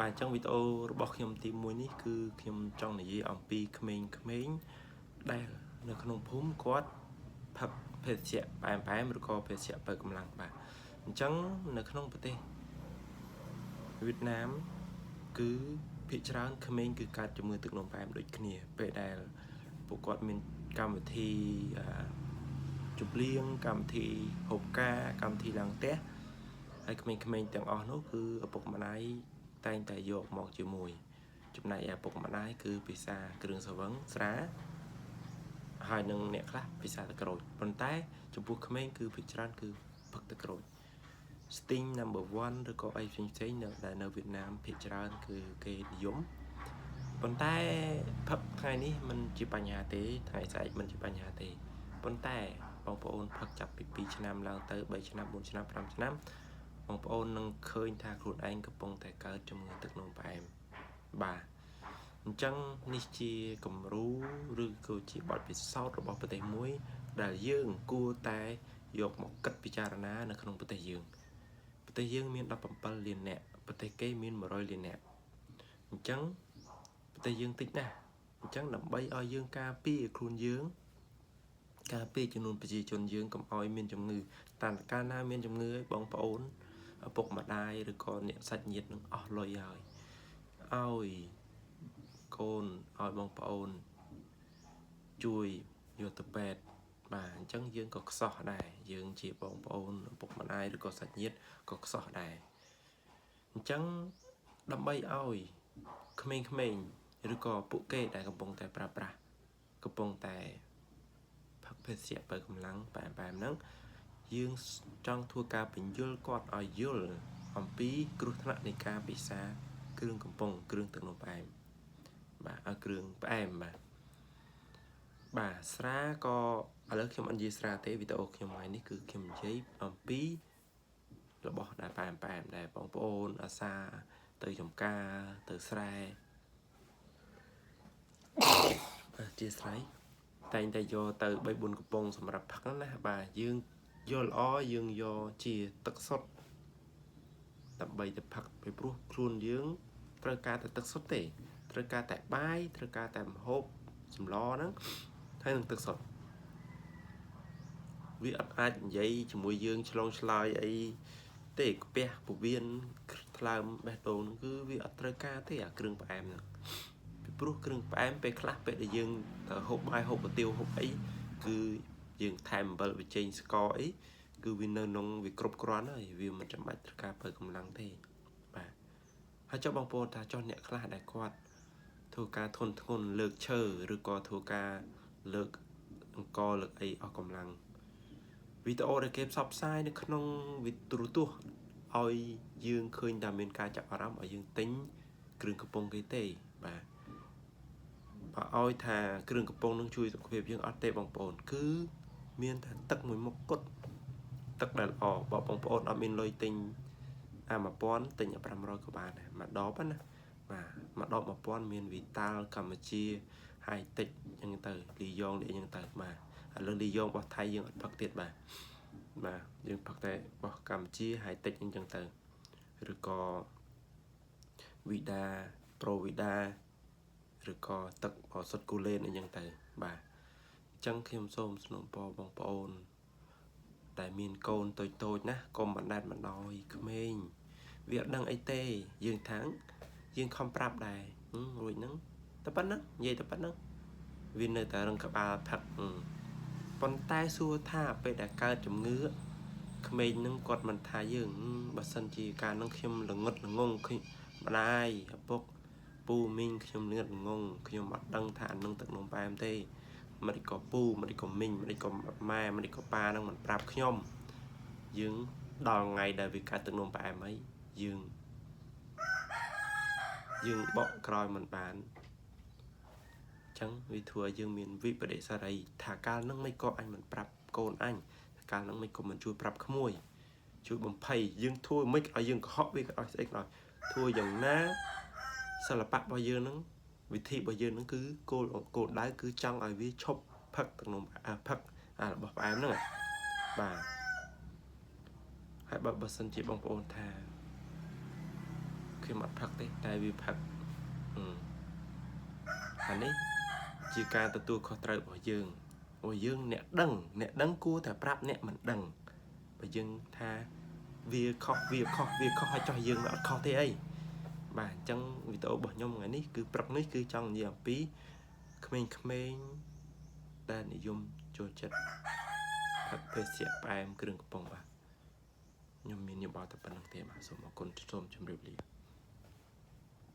បាទអញ្ចឹងវីដេអូរបស់ខ្ញុំទី1នេះគឺខ្ញុំចង់និយាយអំពីក្មេងៗដែលនៅក្នុងភូមិគាត់ផឹកភេសជ្ជៈផ្អែមផ្អែមឬក៏ភេសជ្ជៈបើកម្លាំងបាទអញ្ចឹងនៅក្នុងប្រទេសវៀតណាមគឺភាគច្រើនក្មេងគឺកើតជំងឺទឹកនោមផ្អែមដូចគ្នាពេលដែលពួកគាត់មានកម្មវិធីអឺជប់លៀងកម្មវិធីហូបការកម្មវិធីឡើងផ្ទះហើយក្មេងៗទាំងអស់នោះគឺឪពុកម្ដាយតែងតែយកមកជាមួយ ចំណែកឯឪពុកម្ដាយគឺពិសាគ្រឿងស្រវឹងស្រាហើយនឹងអ្នកខ្លះពិសាទឹកក្រូចប៉ុន្តែចំពោះក្មេងគឺភាគច្រើនគឺផឹកទឹកក្រូច Sting number 1ឬក៏អីផ្សេងផ្សេងៗនៅដែលនៅវៀតណាមភាគច្រើនគឺគេនិយមប៉ុន្តែផឹកថ្ងៃនេះมันជាបញ្ហាទេថ្ងៃស្អែកมันជាបញ្ហាទេប៉ុន្តែបងប្អូនផឹកចាប់ពី2ឆ្នាំឡើងទៅ3ឆ្នាំ4ឆ្នាំ5ឆ្នាំបងប្អូននឹងឃើញថាខ្លួនឯងកំពុងតែកើតជំងឺទឹកនោមផ្អែមបាទអញ្ចឹងនេះជាគំរូឬក៏ជាបទពិសោធន៍របស់ប្រទេសមួយ ដែលយើងគួរតែយកមកគិតពិចារណានៅក្នុងប្រទេសយើង ប្រទេសយើងមាន17លាននាក់ប្រទេសគេមាន100លាននាក់អញ្ចឹងប្រទេសយើងតិចណាស់អញ្ចឹងដើម្បីឲ្យយើងការពារខ្លួនយើងការពារចំនួនប្រជាជនយើងកុំឲ្យមានជំងឺតាមកាលណាមានជំងឺឲ្យបងប្អូនឪពុកម្ដាយឬក៏អ្នកសាច់ញាតិនឹងអស់លុយហើយឲ្យកូនឲ្យបងប្អូនជួយយកទៅពេទ្យបាទអញ្ចឹងយើងក៏ខ្សោះដែរយើងជាបងប្អូនឪពុកម្ដាយឬក៏សាច់ញាតិក៏ខ្សោះដែរអញ្ចឹងដើម្បីឲ្យក្មេងៗឬក៏ពួកគេដែលកំពុងតែប្រើប្រាស់កំពុងតែផឹកភេសជ្ជៈបើកម្លាំងបែបបែបហ្នឹងយើងចង់ធ្វើការពន្យល់គាត់ឲ្យយល់អំពីគ្រោះថ្នាក់នៃការពិសាគ្រឿងកំពុងគ្រឿងទឹកនោមផ្អែមបាទឲ្យគ្រឿងផ្អែមបាទបាទស្រាក៏ឥឡូវខ្ញុំអត់និយាយស្រាទេវីដេអូខ្ញុំថ្ងៃនេះគឺខ្ញុំនិយាយអំពីរបស់ដែលផ្អែមផ្អែមដែលបងប្អូនអាសាទៅចំការទៅស្រែបាទជាស្រ័យតែងតែយកទៅ3 4កំប៉ុងសម្រាប់ផឹកណាបាទយើងយកល្អយើងយកជាទឹកសុទ្ធដើម្បីទៅផឹកពីព្រោះខ្លួនយើងត្រូវការតែទឹកសុទ្ធទេត្រូវការតែបាយត្រូវការតែម្ហូបសម្លហ្នឹងហើយនឹងទឹកសុទ្ធវាអត់អាចនិយាយជាមួយយើងឆ្លងឆ្លើយអីទេកាពះពវៀនថ្លើមបេះដូងហ្នឹងគឺវាអត់ត្រូវការទេអាគ្រឿងផ្អែមហ្នឹងពីព្រោះគ្រឿងផ្អែមពេលខ្លះពេលដែលយើងទៅហូបបាយហូបកាទៀវហូបអីគឺយើងថែមអំបិលប៊ីចេងស្ករអីគឺវានៅក្នុងវាគ្រប់គ្រាន់ហើយវាមិនចាំបាច់ត្រូវការបើកម្លាំងទេបាទហើយចុះបងប្អូនថាចុះអ្នកខ្លះដែលគាត់ធ្វើការធន់ធ្ងន់លើកឈើឬក៏ធ្វើការលើកអង្គលើកអីអស់កម្លាំងវីដេអូដែលគេផ្សព្វផ្សាយនៅក្នុងវិទ្យុទស្សន៍ឲ្យយើងឃើញថាមានការចាប់អារម្មណ៍ឲ្យយើងទិញគ្រឿងកំពុងគេទេបាទបើឲ្យថាគ្រឿងកំពុងនឹងជួយសុខភាពយើងអត់ទេបងប្អូនគឺមានតែទឹកមួយមុខគត់ទឹកដែលល្អបើបងប្អូនអត់មានលុយទិញអា1000ទិញអា500ក៏បានដែរមួយដបណាបាទមួយដប1000មានវីតាល់កម្ពុជាហាយតិចអញ្ចឹងទៅលីយ៉ងលីអញ្ចឹងទៅបាទឥឡូវលីយ៉ងរបស់ថៃយើងអត់ផឹកទៀតបាទបាទយើងផឹកតែរបស់កម្ពុជាហាយតិចអញ្ចឹងទៅឬក៏វីដាប្រូវីដាឬក៏ទឹកបសុទ្ធគូលែនអីចឹងទៅបាទអញ្ចឹងខ្ញុំសូមសំណូមពរបងប្អូនដែលមានកូនតូចតូចណាកុំបណ្ដែតបណ្ដោយក្មេងវាអត់ដឹងអីទេយើងថាងយើងខំប្រាប់ដែររួចហ្នឹងតែប៉ុណ្ណឹងនិយាយតែប៉ុណ្ណឹងវានៅតែរឹងក្បាលផឹកប៉ុន្តែសួរថាពេលដែលកើតជំងឺក្មេងហ្នឹងគាត់មិនថាយើងបើសិនជាការហ្នឹងខ្ញុំល្ងឹតល្ងងខ្ញុំម្ដាយឪពុកពូមីងខ្ញុំល្ងឹតល្ងងខ្ញុំអត់ដឹងថាអានឹងទឹកនោមផ្អែមទេមិនក៏ពូមិនក៏មីងមិនក៏ម៉ែមិនក៏ប៉ាហ្នឹងមិនប្រាប់ខ្ញុំយើងដល់ថ្ងៃដែលវាកើតទឹកនោមផ្អែមអីយើងយើងបកក្រោយមិនបានអញ្ចឹងវាធ្វើឲ្យយើងមានវិបដិសារីថាកាលហ្នឹងមិនក៏អញមិនប្រាប់កូនអញកាលហ្នឹងមិនក៏មិនជួយប្រាប់ក្មួយជួយបំភ័យយើងធ្វើមិនឲ្យយើងកុហកវាក៏ឲ្យស្អីក៏ដោយធ្វើយ៉ាងណាសិល្បៈរបស់យើងហ្នឹងវិធីរបស់យើងហ្នឹងគឺគោលគោលដៅគឺចង់ឲ្យវាឈប់ផឹកទឹកនំផឹកអារបស់ផ្អែមហ្នឹងបាទហើយបើបើសិនជាបងប្អូនថាខ ខ្ញុំអត់ផឹកទេតែវាផឹកអឺអានេះជាការទទួលខុសត្រូវរបស់យើងអូយើងអ្នកដឹងអ្នកដឹងគួរតែប្រាប់អ្នកមិនដឹងបើយើងថាវាខុសវាខុសវាខុសហើយចោះយើងអត់ខុសទេអីបាទអញ្ចឹងវីដេអូរបស់ខ្ញុំថ្ងៃនេះគឺព្រឹកនេះគឺចង់និយាយអំពីក្មេងៗដែលនិយមចូលចិត្តផឹកភេសជ្ជៈផ្អែមគ្រឿងកំប៉ុងបាទខ្ញុំមានយោបល់តែប៉ុណ្្នឹងទេបាទសូមអរគុណសូមជម្រាបលា។